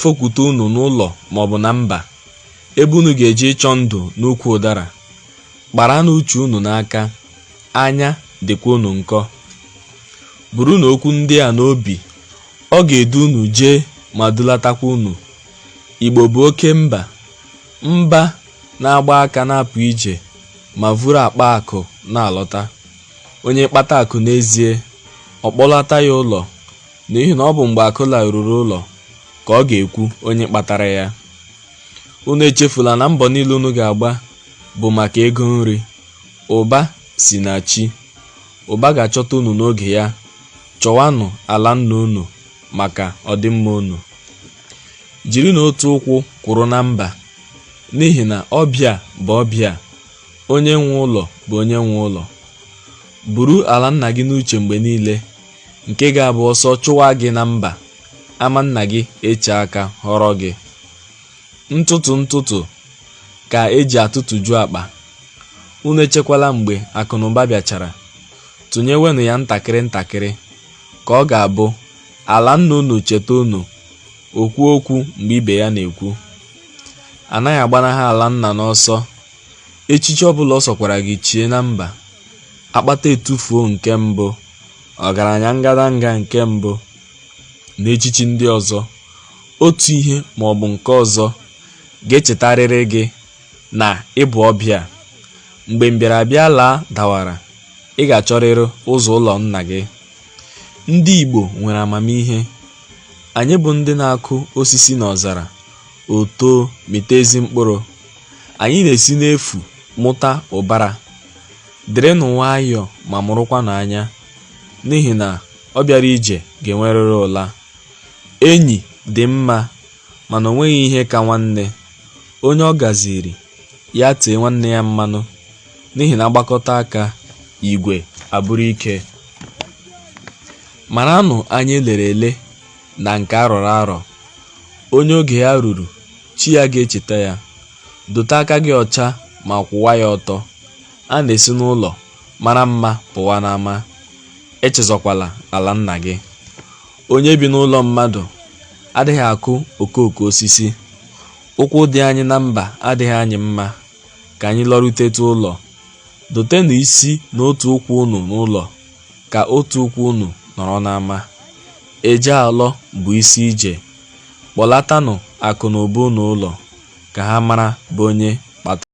Fokwute unu n'ụlọ maọbụ na mba, ebe unu ga-eje ịchọ ndụ n'ukwu ụdara. Kparanụ uche unu n'aka, anya dịkwa unu nkọ. Burunụ okwu ndị a n'obi, ọ ga-edu unu jee ma dulatakwa unu. Igbo bụ oke mba, mba na-agba aka na-apụ ije ma vuru akpa akụ na-alọta. Onye kpata akụ n'ezie, ọ kpọlata ya ụlọ n'ihi na ọ bụ mgbe akụ laruru ụlọ ka ọ ga-ekwu onye kpatara ya. Unu echefula na mbọ niile unu ga-agba bụ maka ego nri. Ụba si na chi. Ụba ga-achọta unu n'oge ya. Chọwanụ ala nna unu maka ọdịmma unu. Jirinụ otu ụkwụ kwụrụ na mba n'ihi na ọbịa bụ ọbịa, onye nwe ụlọ bụ onye nwe ụlọ. Buru ala nna gị n'uche mgbe niile nke ga-abụ ọsọ chụwa gị na mba, ama nna gị eche aka họrọ gị. Ntụtụ ntụtụ ka e ji atụtụju akpa. Unu echekwala mgbe akụnụba bịachara, tụnyewenụ ya ntakịrị ntakịrị ka ọ ga-abụ ala nna unu cheta unu, o kwuo okwu mgbe ibe ya na-ekwu. Anaghị agbanaha ala nna n'ọsọ. Echichi ọbụla ọ sọkwara gị chie na mba, akpata etufuo nke mbụ, ọgaranya ngadanga nke mbụ na echichi ndị ọzọ, otu ihe ma ọ bụ nke ọzọ ga-echetarịrị gị na ị bụ ọbịa. Mgbe mbịarabịa laa dawara, ị ga-achọrịrị ụzọ ụlọ nna gị. Ndị Igbo nwere amamihe. Anyị bụ ndị na-akụ osisi n'ọzara, o too mịta ezi mkpụrụ. Anyị na-esi n'efu mụta ụbara. Dịrịnụ nwayọọ ma mụrụkwanụ anya n'ihi na ọ bịara ije ga-enwerịrị ụla. Enyi dị mma mana o nweghị ihe ka nwanne. Onye ọ gaziiri, ya tee nwanne ya mmanụ n'ihi na a gbakọta aka, igwe abụrụ ike. Maranụ anya e lere ele na nke a rọrọ arọ. Onye oge ya ruru, chi ya ga-echeta ya. Dote aka gị ọcha ma kwụwa ya ọtọ. A na-esi n'ụlọ mara mma pụwa n'ama. Echezọkwala ala nna gị. Onye bi n'ụlọ mmadụ adịghị akụ okooko osisi. Ụkwụ dị anyị na mba adịghị anyị mma. Ka anyị lọrutetụ ụlọ. Dotenụ isi na otu ụkwụ unu n'ụlọ ka otu ụkwụ unu nọrọ n'ama. Eje alọ bụ isi ije. Kpọlatanụ akụ na ụba unu ụlọ ka ha mara bụ onye kpatara.